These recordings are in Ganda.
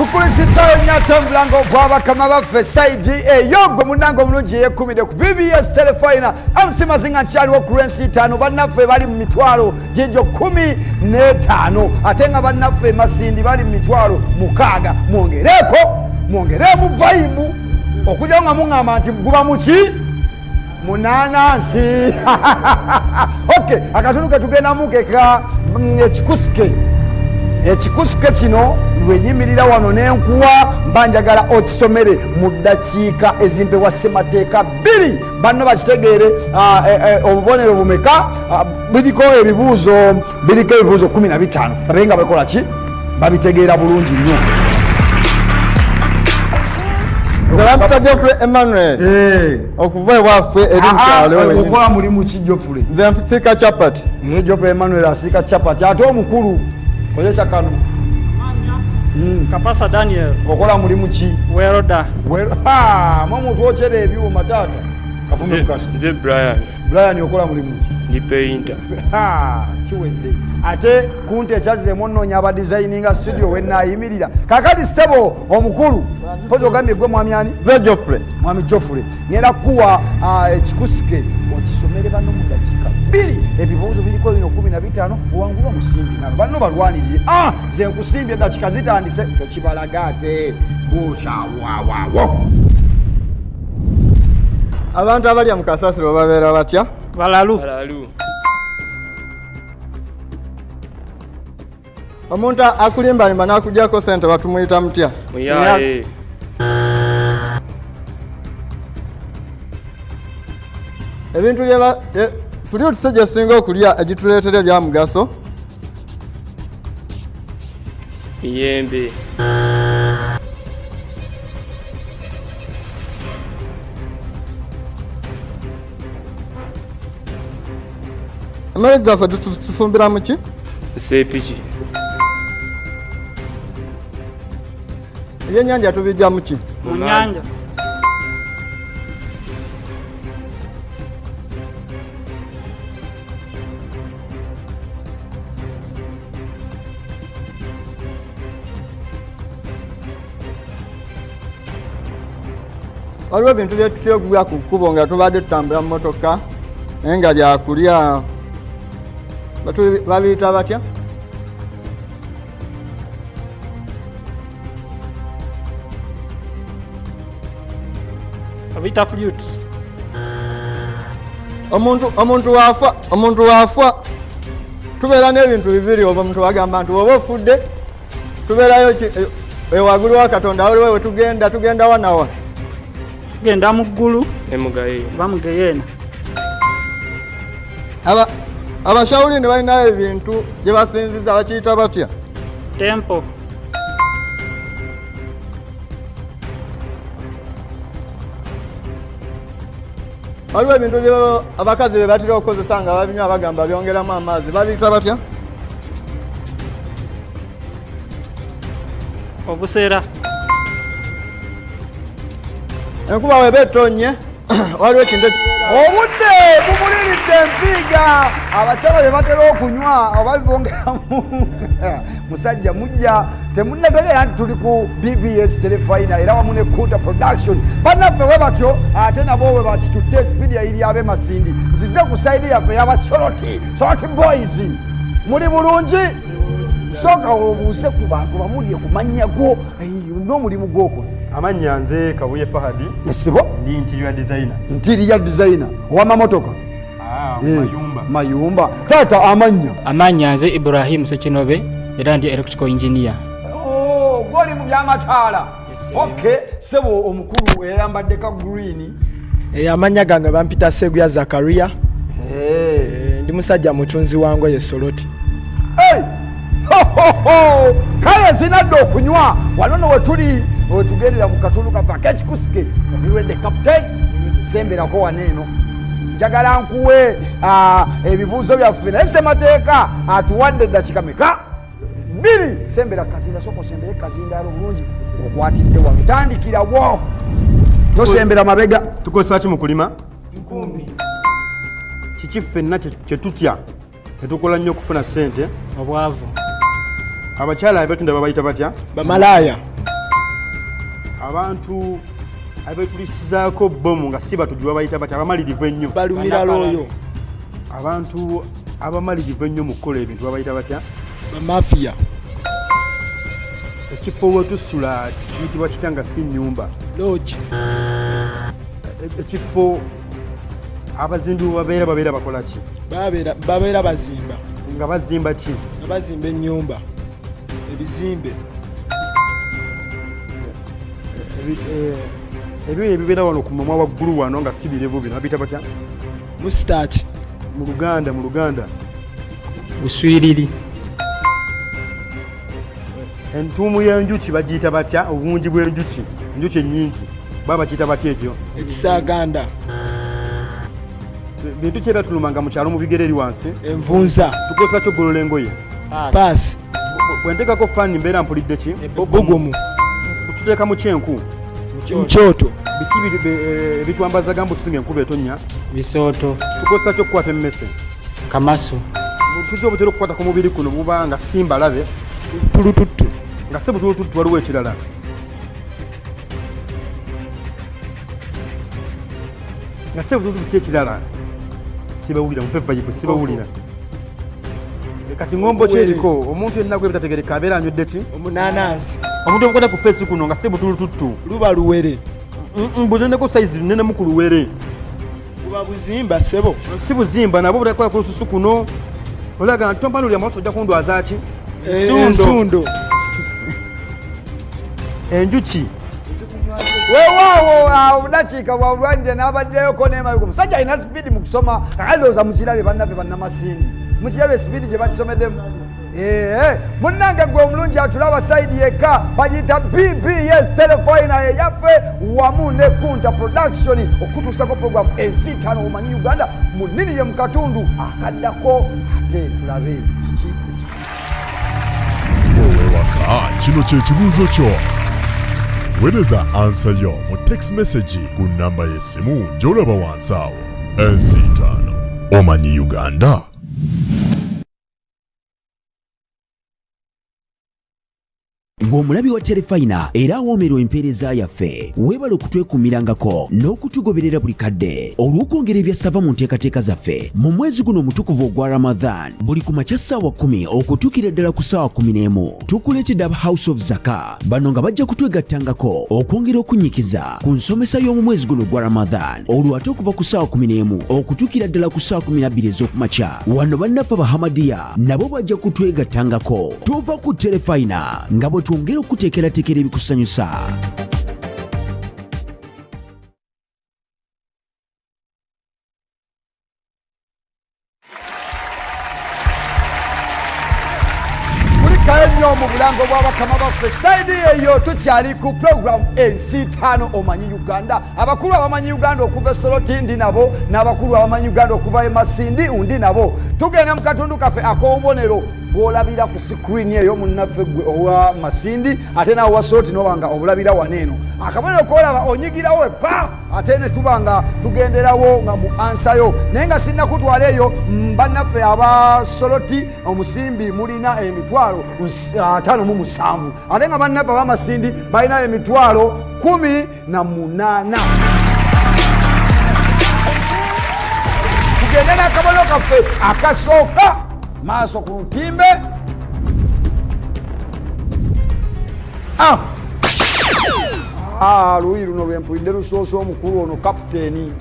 Tukulisizayo nnyo ate omulango gw'abakama baffe saidi eyo gwe munnange omulungi eyekumidde ku BBS Telefina MC Mazinga nkyaliwo ku lw'ensi ttaano. Bannaffe bali mu mitwalo gyegyo 15, ate nga bannaffe Masindi bali mu mitwalo 6. Mwongereeko, mwongeremu vayibu okujja nga muŋŋamba nti guba muki munanansi. Ok, akatundu ketugendamu keka ekikusike. Ekikusike kino lwenyimirira wano n'enkuwa, mba njagala okisomere mu ddakiika ezimpewa ssemateeka 2, banno bakitegeere. Obubonero bumeka? Biriko ebibuuzo, biriko ebibuuzo 15, babe nga bakola ki, babitegeera bulungi nnyo. Bamuyita Geoffrey Emmanuel. Okuva ewaffe eri mu kyalo wenyini. Okola mulimu ki, Geoffrey? Nze nsiika chapati. Geoffrey Emmanuel asiika chapati. Ate omukulu, kozesa kano. Kapasa Daniel. Okola mulimu ki? Welder. Mwe twokera ebyuma taata. Kafume Mukasa. Nze Brian. Brian, okola mulimu ki? Ndi painter. Ha, kiwedde. Ate kunte ekyaziremu onnoonya abadesigninga studio wenaayimirira. Kakati ssebo omukulu, mpozi ogambye gwe mwami ani? Nze Geoffrey. Mwami Geoffrey, ngenda kukuwa ekikusike okisomere banno mu dakiika 2. Ebibuuzo biriko bino 15, owangulwa musimbi nabo banno balwanirire. Nze nkusimbye, eddakiika zitandise, tokibalaga ate bw'okyawaawawo. Abantu abalya mu kasasiro babeera batya? Balalu. Balalu. Omuntu akulimbalimba n'akugyako ssente batumuyita mutya? Muyaye. Ebintu bye fruits gye singa okulya egituleetera ebyamugaso? Miyembe. Emmere zaffe tufumbira mu ki? Seepiki. Ebyennyanja tubijja mu ki? Mu nnyanja. Waliwo ebintu bye tutera okugula ku kkubo nga tubadde tutambula mu mmotoka naye nga byakulya. Babiyita batya? Babiyita fruits. Omuntu waafa tubeera n'ebintu bibiri. Oba omuntu bagamba nti oba ofudde tubeerayo ewaggulu wa Katonda, waliwo we tugenda, tugenda wa nawa? Tugenda mu ggulu. Ne mu Geyeena. Oba mu Geyeena. Abashawulini balinayo ebintu gye basinziza, bakiyita batya? Temple. Waliwo ebintu bye abakazi bye batera okukozesa nga babinywa, bagamba byongeramu amazzi, babiyita batya? Obuseera. Enkuba weba etonnye waliwo ekintu Obudde bumuliridde empiiga abakyala bye batera okunywa oba bibongeramu. Musajja mujja temunnategeera nti tuli ku BBS Telefina era wamu ne Kunta Production. Bannaffe we batyo ate nabo we bakitutte sipiidi yayiri ab'e Masindi. Nzize ku sayidi yaffe y'aba Soroti, Soroti Boys. Muli bulungi? Sooka obuuze ku bantu babuulire ku mannya go n'omulimu gw'okola. Amannya nze Kabuye Fahadi. Essibo? Ndi interior designer. Interior designer ow'amamotoka? Mayumba. Mayumba. Taata, amannya? Amannya nze Ibrahim Sekinobe era ndi electrical engineer. Oh, gw'oli mu by'amataala. Yes, sir. Okay, ssebo omukulu eyayambadde ka green. Amannya gange bampita Seguya Zakaria. Ndi musajja mutunzi wa ngoye Soroti. Hey! Ho, ho, ho! Kale zinadde okunywa wano no wetuli wetugendera mu katundu kaffe ak'ekikusike. Obiwedde captain, semberako wano eno njagala nkuwe ebibuuzo byaffe, naye ssemateeka atuwadde eddakiika meka? 2. Sembera kazinda, sooka osembere kazindaalo bulungi, okwatidde wano, tandikirawo, tosembera mabega. Tukozesa ki mu kulima? Nkumbi. Kiki ffenna kye tutya tetukola nnyo okufuna ssente? Obwavu. Abakyala abatunda babayita batya? Bamalaaya. Abantu abetulisizaako bomu nga si batujju babayita batya? Abamalirivu ennyo. Balumira looyo. Abantu abamalirivu ennyo mu kukola ebintu babayita batya? Bamafiya. Ekifo wetusula kiyitibwa kitya nga si nnyumba? Lodge. Ekifo abazimbi we babeera babeera bakola ki? Babeera bazimba. Nga bazimba ki? Nga bazimba ennyumba, ebizimbe. Ebyoya ebibeera wano ku mumwa waggulu wano nga si birevu bino babiyita batya? Mustaaki. Mu Luganda, mu Luganda. Buswiriri. Entuumu y'enjuki bagiyita batya? Obungi bw'enjuki, enjuki ennyingi baba bakiyita batya ekyo? Ekisaaganda. Bintu ki ebyatulumanga mu kyalo mu bigere eri wansi? Envunza. Tukozesa ki okugolola engoye? Paasi. Bwe nteekako faani mbeera mpulidde ki? Ebbugumu. Tuteeka mu kyenku? Mu kyoto. Biki ebitwambaza gambutusi ng'enkuba etonnya? Bisooto. Tukozesa ki okukwata emmese? Kamasu. Tujja obutera okukwata ku mubiri kuno buba nga si mbalabe. Tulututtu. Nga si butulututtu, waliwo ekirala. Nga si butulututtu ekirala. Sibawulira, mumpe vibe, sibawulira. Kati ngombo ki eriko? Omuntu yenna gwe bitategereka abeera anywedde ki? Omunanansi. Omuntu obukwata ku feesi kuno nga si butulututtu. Luba luwere. Mbuzendeko sayizi nnenemu ku luwere. Buba buzimba ssebo. Si buzimba nabwo butakola ku lususu kuno. Olaga nti tompanulira amaaso ojja kundwaza ki? Ensundo. Enjuki. Weewaawo obudakiika bwalwanire n'abaddeyoko n'emabega. Omusajja alina sipiidi mu kusoma, kakati ndowooza mukirabye bannaffe bannamasindi, mukirabye sipiidi gye bakisomeddemu. Munnange gwe omulungi atulaba sayidi yekka bagiyita BBS Telefina eyaffe wamu ne Kunta Production okutuusako programu ensi ttaano omanyi Uganda munninire mu katundu akaddako ate tulabe kiki ekiki. Owewaka, kino kye kibuuzo kyo. Weereza ansa yo mu text message ku nnamba y'essimu gy'olaba wansi awo. Ensi ttaano omanyi Uganda. Ng'omulabi wa Terefayina era awoomerwa empeereza yaffe, weebale okutwekuumirangako n'okutugoberera buli kadde olw'okwongera ebyasava mu nteekateeka zaffe mu mwezi guno omutukuvu ogwa Ramadhan. Buli ku makya ssaawa 10 okutuukira ddala ku ssaawa 11 tukuleetedde aba House of Zaka bano nga bajja kutwegattangako okwongera okunnyikiza ku nsomesa y'omu mwezi guno ogwa Ramadhan. Olwo ate okuva ku ssaawa 11 okutuukira ddala ku ssaawa 12 ez'okumakya wano bannaffe Abahamadiya nabo bajja kutwegattangako. Tova ku Terefayina nga bwe twongera okuteekerateekera ebikusanyusa. Kulikayo nnyo mu bulango bw'abakama baffe. Saidi eyo tukyali ku program ensi ttaano omanyi Uganda. Abakulu abamanyi Uganda okuva e Soroti ndi nabo, n'abakulu abamanyi Uganda okuva e Masindi ndi nabo. Tugenda mu katundu kaffe ak'obubonero bw'olabira ku sikrini eyo munnaffe gwe owa Masindi ate naawe owa Soroti n'oba nga obulabira wano eno. Akabonero k'olaba onyigirawo epa ate ne tuba nga tugenderawo nga mu ansayo. Naye nga sinnakutwala eyo, bannaffe aba Soroti omusimbi mulina emitwalo 57, ate nga bannaffe ab'Amasindi balina emitwalo 18. Tugende n'akabonero kaffe akasooka maaso ku lutimbe. Luuyi luno lwe mpulidde lusoose omukulu ono kapiteeni.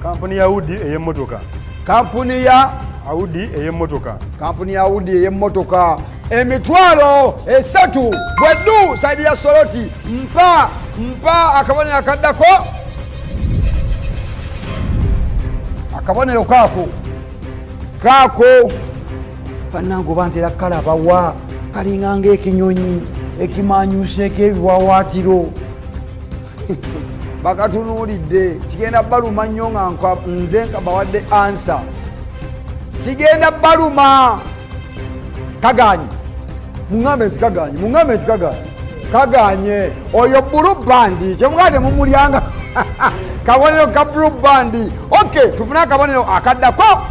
Kampuni ya Audi ey'emmotoka. Kampuni ya Audi ey'emmotoka. Kampuni ya Audi ey'emmotoka. Emitwalo 3 bweddu saidi ya Soroti. Mpa akabonero akaddako. Akabonero kaako. Kaako. Bannange oba ntera kalabawa kalinga ng'ekinyonyi ekimanyuseeko ebiwawaatiro. Bakatunuulidde kigenda baluma nnyo nga nze nkabawadde ansa. Kigenda baluma. Kaganye. Muŋŋambe nti kaganye, muŋŋambe nti kaganye. Kaganye. Oyo blue band, kyemugamba temumulyanga. Kabonero ka blue band. Okay, tufune akabonero akaddako.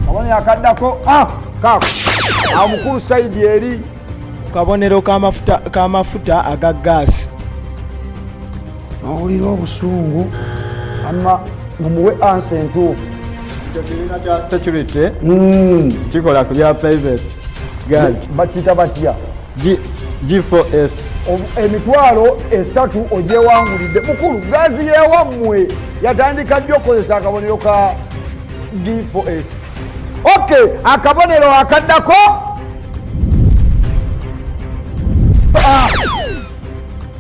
Kabonero akaddako. Kaako. Awo mukulu Saidi eri. Kabonero k'amafuta aga gaasi. Nowulira obusungu ama mumuwe ansa entuufu. Ekibiina kya security kikola ku bya private guard. Bakiyita batya? G4S. 30,000 ogyewangulidde. Mukulu, gazi yewammwe yatandika ddi okukozesa akabonero ka G4S? Ok, akabonero akaddako.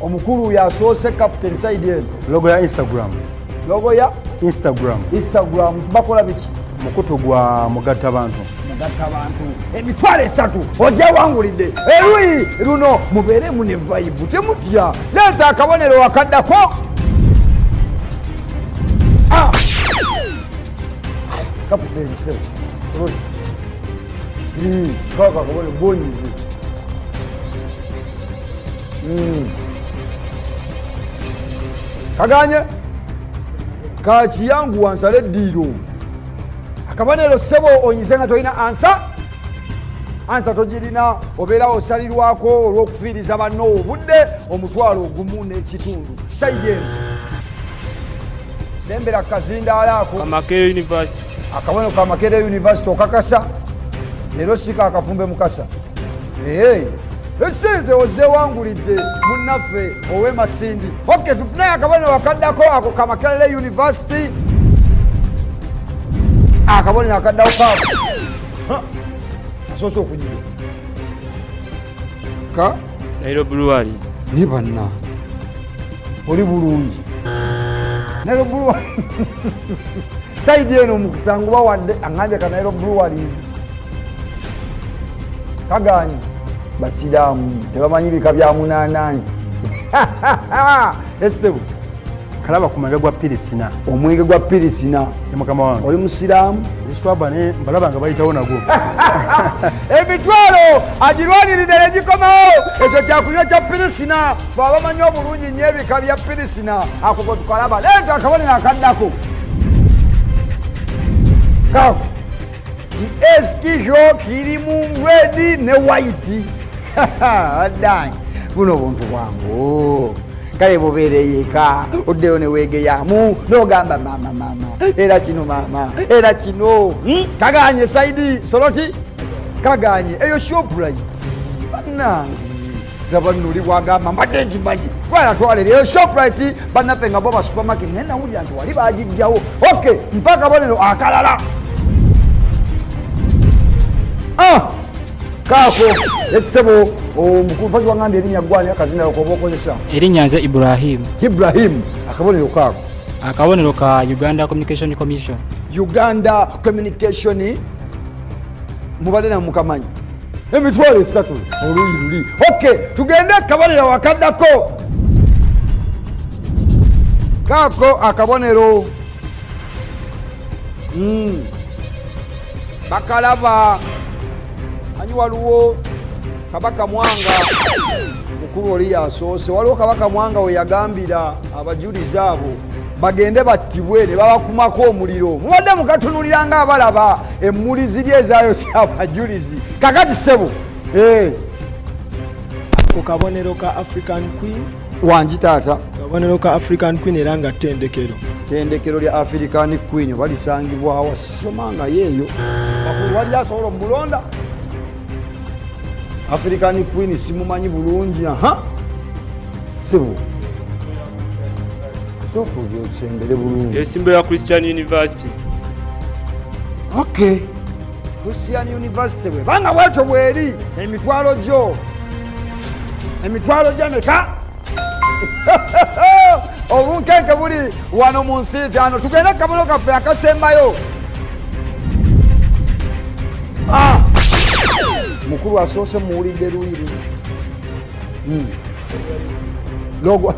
Omukulu yasoose, Captain side eno. Logo ya Instagram. Logo ya Instagram. Instagram bakola biki? Mukutu gwa mugatta bantu. Mugatta bantu. 30,000 ogyewangulidde. Eruyi luno mubeeremu ne vibe, temutya. Leeta akabonero akaddako. Captain sebo. Sorry. Kaka akabonero bonyize. Kaganye kakiyangu wansale eddiiro. Akabonero ssebo onyize nga tolina ansa, ansa togirina, obeera osalirwako olw'okufiiriza banno obudde 15,000. Sayidi eno sembera kazindaala ako. Makerere University. Akabonero ka Makerere University okakasa leero sika akafumbe mukasa. Esente ozewangulidde munnaffe ow'e Masindi. Ok, tufunayo akabonero akaddako ako ka Makerere University. Akabonero akaddako kaako asoose okunyiga ka Nile Breweries. Ni banna oli bulungi. Nile Breweries saidi eno omukusangu bawadde aŋŋambye ka Nile Breweries kaganye. Basiraamu tebamanyi bika bya munanansi. Essebo kalaba ku mwenge gwa pirisina. Omwenge gwa pirisina. Ye mukama wange. Oli musiraamu? Ndi swaba ne mbalaba nga bayitawo nagwo. Emitwalo agirwaniridde ne gikomawo. Ekyo kyakunywa kya pirisina. Fe abamanyi obulungi nnyo ebika bya pirisina ako gwe tukalaba. Leeta akabonero akaddako. Kako eskijo kirimu red ne white. Addange buno buntu bwangu. Kale bubeereye eka oddeyo ne weegeyamu n'ogamba maama maama era kino maama era kino. Kaganye saidi Soroti kaganye eyo Shoprite bannange. Laba nno oli bw'agamba mbadde nkimanyi twala twalere eyo Shoprite bannaffe nga bo ba supermarket naye nawulira nti wali bagiggyawo. Ok, mpa akabonero akalala. Kaako essebo omukulu mpazi wangambye erinnya ggwani akazina koba okozesa. Erinnya nze Ibrahim. Ibrahim, akabonero kaako. Akabonero ka Uganda Communication Commission. Uganda Communication mubadde na mukamanyi. 30,000 oluyi luli. Ok, tugende akabonero akaddako. Kaako akabonero. Bakalaba. Anyi waliwo Kabaka Mwanga mukulu oli yasoose. Waliwo Kabaka Mwanga we yagambira abajulizi abo bagende battibwe ne babakumako omuliro. Mubadde mukatunulira ng'abalaba emmuli ziri ezaayokya abajulizi. Kakati ssebo. Ku kabonero ka African Queen. Wangi taata. Kabonero ka African Queen era nga ttendekero. Ttendekero lya African Queen oba lisangibwawa sisomanga yeeyo. Bakulu wali asobola omulonda. African Queen simumanyi bulungi. Aha. Sebo. Sooka obyosembere bulungi. Ensimbo ya Christian University. Okay. Christian University bwe banga bwetyo bweri emitwalo gyo. Emitwalo gyameka? Obunkenke buli wano mu nsi etaano. Tugende ku kabonero kaffe akasembayo. Mukulu asoose muwulidde luyi luno. Logo,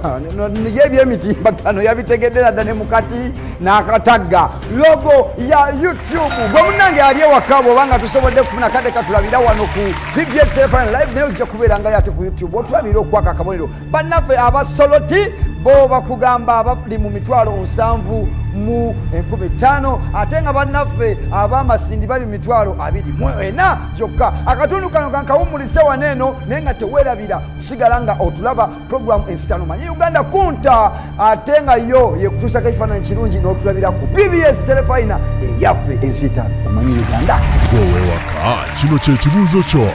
ye ebyemitimbagano yabitegedde nadda ne mukati n'akatagga. Logo ya YouTube. Gwe munnange ali ewaka bw'oba nga tusobodde kufuna kadde katulabira wano ku BBS Telefayina Live, naye ojja kubeera nga ate ku YouTube otulabira okwaka akabonero. Bannaffe abasoloti Bo bakugamba bali mu 75,000, ate nga bannaffe ab'Amasindi bali mu 24,000 gyokka. Akatundu kano kankawummulise wano eno, naye nga teweerabira kusigala nga otulaba programu Ensitano Manye Uganda kunta, ate nga yo yekutuusako ekifaananyi kirungi n'otulabira ku BBS Terefayina eyaffe Ensitano Omanyi Uganda. Gw'owewaka, kino kye kibuuzo kyo.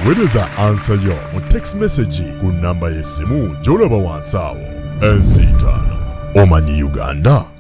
Weereza ansa yo mu text message ku nnamba y'essimu gy'olaba wansi awo. Ensitano Omanyi Uganda.